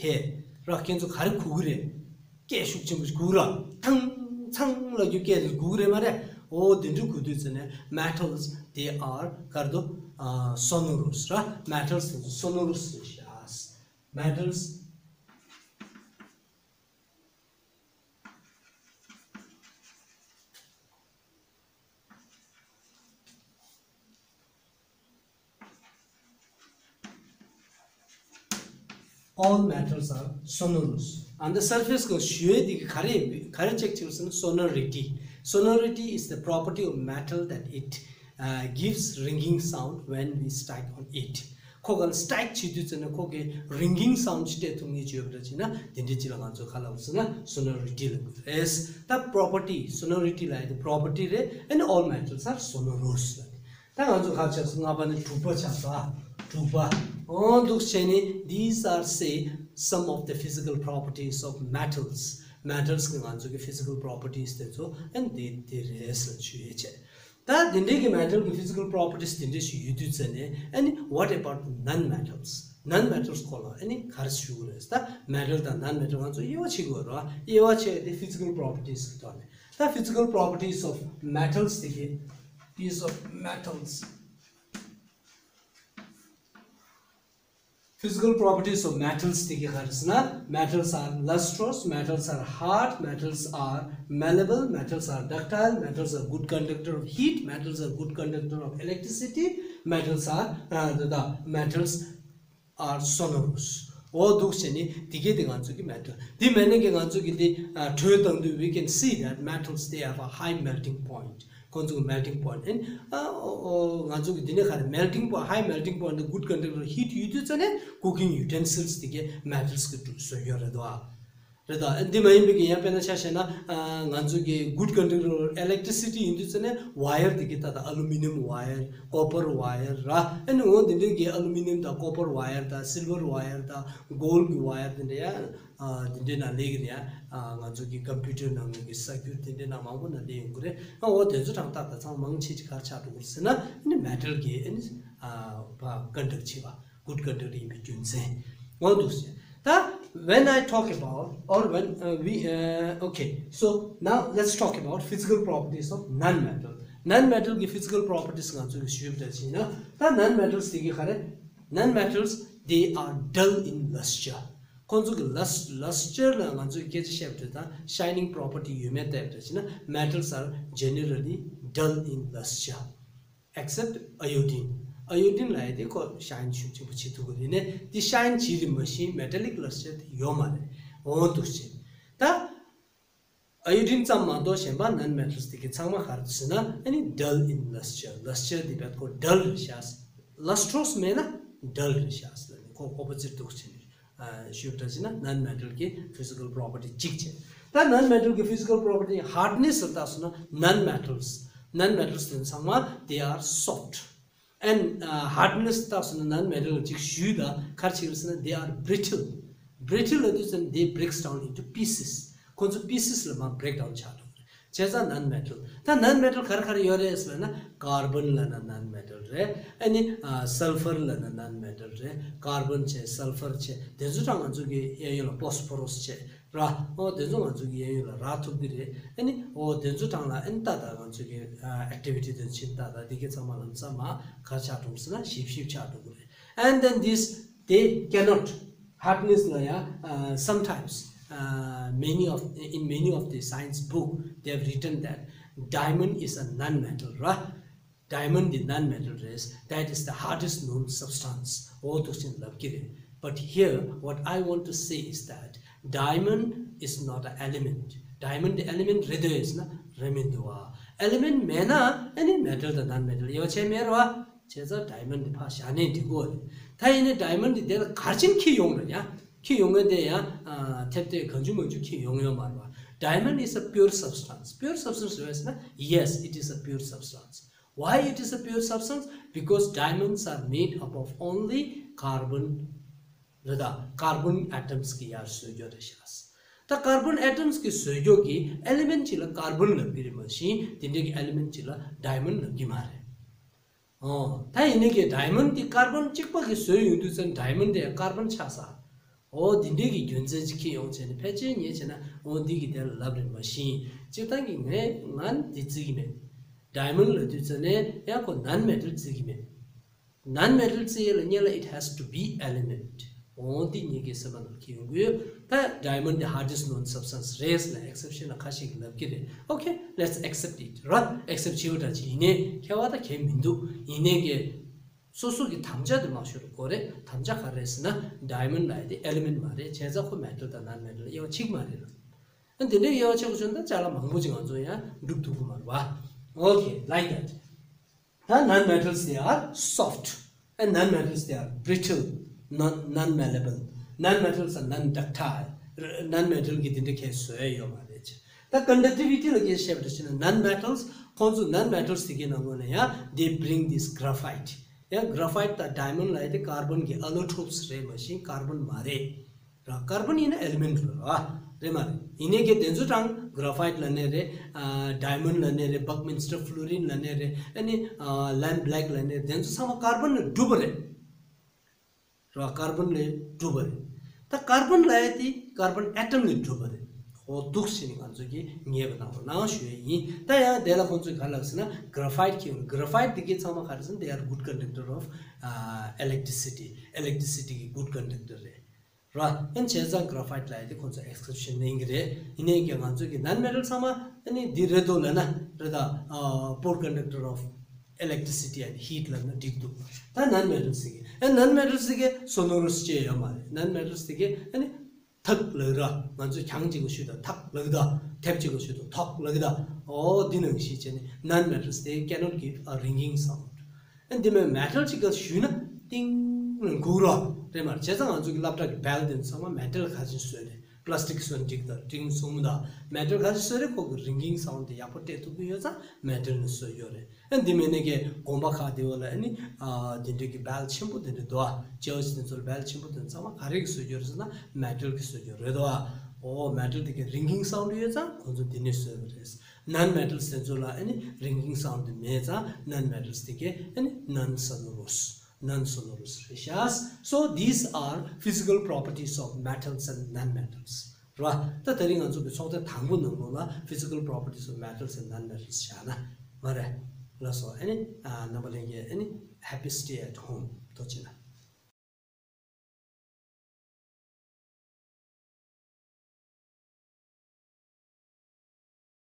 hear? ར་ཁྱེད་ཚོ་ག་རེ་གོ་གི་རེད། སྐད་ཤུགས་ཆེན་པོ་ཞིག་གོ་གི་ར། ཐང་ཚང་ལབ་རྒྱུ་སྐད་དེ་གོ་གི་རེད་མ་རེད། འོ་དེ་འདྲ་གོ་དུས་ཙམ་ནས་metals they are ག་རེ་འདུག་ཨ་sonorous ར། metals དེ་ཚོ་sonorous རེད་ཤག metals All metals are sonorous. On the surface གི་ཞུ་ཡས་དེ་གི་ག་རེ་ག་རེ་ཅེག་བྱེད་ཟེར་ན། sonority. Sonority is the property of metal that it uh, gives ringing sound when we strike on it. ཁོ་ག་ལ་སི་ཊི་རའི་ཀི་བྱེད་དུས་ཙམ་ན་ཁོ་གི་རིང་གིང་སའུན་ཌི་ཅིག་སྤྲད་ཐུབ་ངེས་བྱོས་པ་འདྲ་བྱས་ན་དེ་འདྲའི་ཅིག་ལ་ང་ཚོ་ག་ལབ་ཟེར་ན་སོ་ནོ་རི་ཊི་ལབ་དགོས་རེད། ད་པོ་རོ་པར་ཊི། སོ་ནོ་རི་ཊི་ལབ་ཡ་དེ་པོ་རོ་པར་ཊི་རེད། And all metals are sonorous ལབ། ད་ང་ཚོ་ག་ཆགས་སོང་། ལྔ་པ་ནི་དྲུག་པ་ཆགས་སོང་། ཨ། དྲུག་པ། འོ་འདུག་བྱས་ནས། These are, say, some of the physical properties of metals. མེ་ཊལ་སི་གི་ང་ཚོ་གི་ཕི་ཛི་ཀལ་པོ་རོ་པར་ཊི་སི་དེ་ཚོ་ཨ་ནི་དེ་དེ་རེད་ཟེར་ཞུ་ཡས་བྱས། ད་དེ་འདྲའི་གི་མེ་ཊལ་གི་ཕི་ཛི་ཀལ་པོ་རོ་པར་ཊི་སི་དེ་འདྲ་ཞིག་ཡོད་དུས་ཙམ་ནས། ཨ་ནི་what about non metals? Non metals སྐོར་ལ་ཨ་ནི་ག་རེ་ཞུ་དགོས་རེད། ད་མེ་ཊལ་དང་ནོན་མེ་ཊལ་ང་ཚོ་དབྱེ་བ་ཕྱེ་དགོས་རེད་བ། དབྱེ་བ་ཕྱེ་དེ་ཕི་ཛི་ཀལ་པོ་རོ་པར་ཊི་སི་གི་ཐོག་ནས། ད་physical properties of metals དེ་གི། Piece of metals. Physical properties of metals དེ་གི་ག་རེ་ཟེར་ན། Metals are lustrous, metals are hard, metals are malleable, metals are ductile, metals are good conductor of heat, metals are good conductor of electricity, metals are, uh, the, the metals are sonorous. འོ་འདུག་བྱས་ནས་དེ་གི་དེ་ང་ཚོ་གི་མེ་ཊལ། དེ་མེད་ན་གི་ང་ཚོ་གི་དེ་ཨ་དྲོད་བཏང་དུས། We can see that metals, they have a high melting point. ཁོང་ཚོ་གི་མེལ་ཊིང་པོ་ཡིན་ཊི་ཨ། ཨོ་ཨོ། ང་ཚོ་གི་འདི་ནས་ག་རེ། melting point, high melting point དང་good conductor of heat ཡོད་དུས་ཙམ་ནས་cooking utensils དེ་གའི་མེ་ཊལ་སི་གི་བཟོ་ཡོད་རེད་དོ། རེད་དོ། འདི་མ་ཡིན་པའི་གི་ཡང་དཔེར་ན་ཆ་བཞག་ན། ཨ། ང་ཚོ་གི་good conductor of electricity ཡིན་དུས་ཙམ་ནས་ཝ་ཡར་དེ་གའི་ད་ལྟ་aluminium wire, copper wire ར། ཨ་ནི་འོ་འདི་འདྲའི་གི་aluminium དང་copper wire དང་silver wire དང་gold གི་ཝ་ཡར་དེ་འདྲ་ཡང་། ཨ། དེ་འདྲའི་ནང་སླེབས་ཀྱི་རེད་ཡ། ཨ། ང་ཚོ་གི་ཀམ་པུ་ཊར་ནང་ལོགས་ཀྱི་སར་ཀུ་ཊི་དེ་འདྲའི་ནང་མང་པོ་ནང་སླེབས་ཡོང་གི་རེད། ཨ། འོ་དེ་ཚོ་གྲངས་ཏག་ཏག་ཚང་མ་མང་ཆེ་ཅིག་ག་རེ་ཆགས་འགྲོ་གི་རེད་ཟེར་ན། ཨ་ནི་མེ་ཊལ་གྱི་ཨ་ནི་ཨ་ཕར་ཀོན་ཌག་བྱེད་པ། good conductor ཡིན་པའི་རྒྱུ་མཚན། འོ་འདུག་ཟེར། ད་when I talk about, or when, uh, we, uh, okay, so now let's talk about physical properties of non-metal. Non-metal གི་physical properties ང་ཚོ་གི་ཞུས་པ་འདྲ་བྱས་ན། ད་non-metals དེ་གི་ག་རེ། Non-metals, they are dull in luster. ཁོང་ཚོ་གི་ལས་ལས་ཅར་ལ་ང་ཚོས་སྐད་ཆ་བཤད་པ་དེ་དང་ཤའི་ནིང་པོ་རོ་པར་ཊི་ཡོད་མེད་བལྟས་པ་འདྲ་བྱས་ན། Metals are generally dull in luster except iodine. ཨ་ཡོ་ཌིན་ལབ་ཡ་དེ་ཁོ་ཤའིན་ཤུགས་ཆེན་པོ་བྱེད་ཐུབ་ཀྱི་རེད། ནས་དེ་ཤའིན་བྱེད་རེད་མ་གཞི་མེ་ཊལ་ལིག་ལས་ཅར་དེ་ཡོད་མ་རེད། འོ་འདུག་བྱས། ད་ཨ་ཡོ་ཌིན་ཙམ་མ་གཏོགས་གཞན་པ་ནོན་མེ་ཊལ་སི་དེ་གའི་ཚང་མ་ག་རེ་ཟེར་ན། ཨ་ནི་dull in luster. ལས་ཅར་དེ་བས་ཁོ་ཌལ་རེད་ཤག། ལས་ཊོ་རོ་སི་མེད་ན་ཌལ་རེད་ཤག་ཟེར་ནས། ཁོ་ཨོ་པོ་ཟིཊ་འདུག་བྱས་ནས། ཨ། ཞུས་པ་འདྲ་བྱས་ན་ནོན་མེ་ཊལ་གྱི་ཕི་ཛི་ཀལ་པོ་རོ་པར་ཊི་གཅིག་བྱས། ད་ནོན་མེ་ཊལ་གྱི་ཕི་ཛི་ཀལ་པོ་རོ་པར་ཊི། ཧར་ཌི་ནེ་སི་ལ་བལྟས་སོང་ན་ནོན་མེ་ཊལ་སི། ནོན་མེ་ཊལ་སི་དེ་ཚང་མ་they are soft. And, uh, hard ness ལ་བལྟས་སོང་ན་ནོན་མེ་ཊལ་གཅིག་ཞུས། ད་ག་རེ་བྱེད་ཀྱི་རེད་ཟེར་ན། They are brittle. Brittle ལབ་དུས་ཙམ་they breaks down into pieces. ཁོང་ཚོ་པི་སི་སི་ལ་མར་བྷི་རེག་ཌའུན་ཆགས་འགྲོ་གི་རེད། བྱས་ཙང་ནོན་མེ་ཊལ། ད་ནོན་མེ་ཊལ་ག་རེ་ག་རེ་ཡོད་རེད་ཟེར་ན། ཀར་བོན་ལབ་ན་ནོན་མེ་ཊལ་རེད། ཨ་ནི་ཨ་སལ་ཕར་ལབ་ན་ནོན་མེ་ཊལ་རེད། ཀར་བོན་བྱས། སལ་ཕར་བྱས། དེ་ཚོ་གྲངས་ང་ཚོ་གི་གཡས་གཡོན་ལ་ཕོ་སི་ཕོ་རོ་སི་བྱས་ར། ཨོ་དེ་ཚོ་ང་ཚོ་གི་གཡས་གཡོན་ལ་རག་ཐུབ་ཀྱི་རེད། ཨ་ནི་ཨོ་དེ་ཚོ་གྲངས་ལ་ཨ་ནི་ཏག་ཏག་ང་ཚོ་གི་ཨ་ཨེག་ཊི་བི་ཊི་དེ་ཚོ་བྱེད། ཏག་ཏག་དེ་གའི་ཚང་མ་ལམ་སང་མར་ག་རེ་ཆགས་འགྲོ་གི་རེད་ཟེར་ན། ཞིབ་ཞིབ་ཆགས་འགྲོ་གི་རེད། And then this, they cannot, hard ness ལ་ཡང་། Uh, sometimes, uh, many of, in many of the science book, they have written that diamond is a non-metal ར། ཌའི་མོན་ཌི་དེ་ནོན་མེ་ཊལ་རེད། That is the hardest known substance. འོ་འདུག་ཅེས་ལབ་ཀྱི་རེད། But here, what I want to say is that diamond is not an element. ཌའི་མོན་ཌི་དེ་ཨེ་ལི་མེན་ཊི་རེད་དོ་ཟེར་ན་རེད་མི་འདུག་བ། ཨེ་ལི་མེན་ཊི་མེད་ན་ཨ་ནི་མེ་ཊལ་དང་ནོན་མེ་ཊལ་དབྱེ་བ་ཕྱེ་མེད་རེད་བ། བྱས་ཙང་ཌའི་མོན་ཌི་དེ་ཕར་བཞག་ནའི་འགྲིག་གི་རེད། ད་ཡིན་ནའི་ཌའི་མོན་ཌི་དེ་དེ་ལ་ག་རེ་བྱས་ནས་འཁྱེར་ཡོང་རེད་ཡ། འཁྱེར་ཡོང་མཁན་དེ་ཡང་ཨ་ཐེབས་ཐེབས་གང་བྱུང་མང་བྱུང་འཁྱེར་ཡོང་ཡོད་མ་རེད་བ། Diamond is a pure substance. Pure substance རེད་ཟེར་ན། Yes, it is a pure substance. Why it is a pure substance? Because diamonds are made up of only carbon རེད། ད་ཀར་བོན་ཨེ་ཊམ་སི་གི་ཡར་བཟོས་ཀྱི་རེད་ཤག། ད་ཀར་བོན་ཨེ་ཊམ་སི་གི་བཟོས་ཀྱི་གི་ཨེ་ལི་མེན་ཊི་གཅིག་ལ་ཀར་བོན་ལབ་ཀྱི་རེད་མ་གཞི། དེ་འདྲའི་གི་ཨེ་ལི་མེན་ཊི་གཅིག་ལ་ཌའི་མོན་ཌི་ལབ་ཀྱི་མ་རེད། ཨོ། ད་ཡིན་ནའི་གི་ཌའི་མོན་ཌི་དེ་ཀར་བོན་གཅིག་པ་གིས་བཟོས་ཡོང་དུས་ཙམ་ཌའི་མོན་ཌི་དེ་ཀར་བོན་ཆགས་ས། འོ་དེ་འདྲའི་གི་རྒྱུ་མཚན་ཅིག་འཁྱེར་ཡོང་བྱས་ནས་ཕལ་ཆེར་ངས་བྱས་ན་འོ་འདི་གི་དེ་ལ་ལབ་རེད་མ་གཞི། སྤྱིར་བཏང་གི་ངས་ང་འདི་བརྩི་གི་མེད། ཌའི་མོན་ཌི་ལབ་དུས་ཙམ་ནས་ཡང་ཁོ་ནོན་མེ་ཊལ་བརྩི་གི་མེད། ནོན་མེ་ཊལ་བརྩི་ཡས་ལ་སྔོན་ལ་it has to be element. འོ་འདི་ངེད་ཀྱི་སེམས་པ་ནང་འཁྱེར་ཡོང་གི་ཡོད། ད་ཌའི་མོན་ཌི་དེ་hardest known substance རེད་ཟེར་ནས་ཨེག་སེབ་ཤན་ལ་ཁ་ཤས་ཀྱིས་ལབ་ཀྱི་རེད། Okay, let's accept it ར། ཨེག་སེབ་བྱེད་པ་འདྲ་ཅིག་ཡིན་ནའི་ཁྱད་པར་ད་གང་ཡང་མི་འདུག། ཡིན་ནའི་གི་ སོ་སོ་གི་དམ་བཅའ་དེ་མ་ཤོར་དགོས་རེད། དམ་བཅའ་ག་རེ་ཟེར་ན་diamond་ལབ་ཡ་དེ་element་མ་རེད། བྱས་ཙང་ཁོ་metal་དང་non-metal་དབྱེ་བ་ཕྱེ་གི་མ་རེད་ལ། ཨ་དེ་འདྲའི་དབྱེ་བ་ཕྱེ་དགོས་བྱུང་ན་ཅ་ལག་མང་པོ་ཅིག་ང་ཚོ་ཡང་སྒྲུབ་ཐུབ་ཀྱི་མ་རེད་བ། Okay, like that. ད་non-metals they are soft and non-metals they are brittle, non non-malleable, non-metals are non-ductile. Non-metal གི་དེ་འདྲ་ཁས་བཟོ་ཡ་ཡོད་མ་རེད། ད་conductivity ལ་སྐད་བཤད་པ་ཞིག་ན་non-metals ཁོང་ཚོ་non-metals དེ་གའི་ནང་ལོགས་ནས་ཡང་they bring this graphite. ཡང་graphite དང་diamond ལབ་ཡ་དེ་carbon གི་allotropes རེད་མ་གཞི་carbon མ་རེད། ར་carbon ཡིན་ན་element རེད་ར། རེད་མ་རེད། ཡིན་ནའི་གི་དེ་ཚོ་གྲངས་graphite ལབ་ནའི་རེད། ཨ་diamond ལབ་ནའི་རེད། Buckminster fluorine ལབ་ནའི་རེད། ཨ་ནི་ཨ་lamp་black ལབ་ནའི་དེ་ཚོ་ཚང་མ་carbon ལས་གྲུབ་པ་རེད། ར་carbon ལས་གྲུབ་པ་རེད། ད་carbon ལབ་ཡ་དེ་carbon atom ལས་གྲུབ་པ་རེད། འོ་འདུག་སེ་ནི་ང་ཚོ་གིས་ངེས་པ་དང་ནང་ཞུ་ཡ་ཡིན། ད་ཡང་དེ་ལ་ཁོང་ཚོས་ག་ལབ་ཟེར་ན་graphite གི་graphite དེ་གའི་ཚང་མ་ག་རེ་ཟེར་ན་they are good conductor of uh, electricity. Electricity གི་good conductor རེད། ར། ཨན་བྱས་ཙང་graphite ལབ་ཡ་དེ་ཁོང་ཚོ་exception ཡིན་གྱི་རེད། ཡིན་ནའི་ཀྱང་ང་ཚོ་གི་non-metal ཚང་མ་ཨ་ནི་འདི་རེད་དོ་ལབ་ན་རེད་ད། ཨ་poor conductor of electricity and heat ལབ་ན་འགྲིག་འདུག་ད་non-metals ཟེར་གི་ཨ་non-metals ཟེར་གི་sonorous ཅེས་ཡོད་མ་རེད། non-metals ཟེར་གི་ཨ་ནི་ཐག་ལག་ར། ང་ཚོས་གྱང་གཅིག་གི་ཤུལ་དུ་ཐག་ལག་ད། ཐེབས་གཅིག་གི་ཤུལ་དུ་ཐོག་ལག་ད། ཨོ་འདི་ནང་བཞིན་བྱས་ནས་non-metals they cannot give a ringing sound. ཨ་འདི་མོའི་metal གཅིག་ག་ཞུས་ན་ཏིང་ལ་འགུག་རོགས་རེད་མ་རེད། བྱས་ཙང་ང་ཚོ་གི་སློབ་གྲྭ་གི་bell དེ་ཚང་མ་metal ག་ཅིག་བཟོས་རེད། plastic བཟོས་འགྲིག་ད་ཏིང་གསུམ་ད་metal ག་ཅིག་བཟོས་རེད། ཁོ་གི་ringing sound དེ་ཡག་པོ་སྤྲད་ཐུབ་ཀྱི་ཡོད་ཙང་metal ནས་བཟོས་ཡོད་རེད། ཨ་འདི་མིན་ནས་ཀྱི་དགོན་པ་ཁག་དེ་བ་ལ་ཨ་ནི་ཨ་དེ་འདྲའི་གི་bell ཆེན་པོ་དེ་འདྲ་འདུག་ཨ་ཅེའོ་ཅི་དེ་ཚོ་ལ་bell ཆེན་པོ་དེ་ཚང་མ་ག་རེ་གི་བཟོས་ཡོད་རེད་ཟེར་ན་metal གི་བཟོས་ཡོད་རེད་དོ། ཨ་ཨོ་metal དེ་གི་ringing sound ཡོད་ཙང་ཁོང་ཚོ་དེ་ནས་བཟོས་པ་རེད། non-metals དེ་ཚོ་ལ་ཨ་ནི་ringing sound དེ་མེད་ཙང་non-metals དེ་གི་ཨ་ནི་non-sonorous, non-sonorous རེད་ཤག So these are physical properties of metals and non-metals. ར། ད་དེ་རིང་ང་ཚོ་གི་ཚོགས་ཐེངས་དང་པོ་ནང་ལོགས་ལ་physical properties of metals and non-metals བྱས་ན་མ་རེད། ལགས་སོ། ཨ་ནི་ཨ་རྣམ་པ་ལྷན་རྒྱས་ཨ་ནི་happy stay at home ཐུགས་རྗེ་གནང་།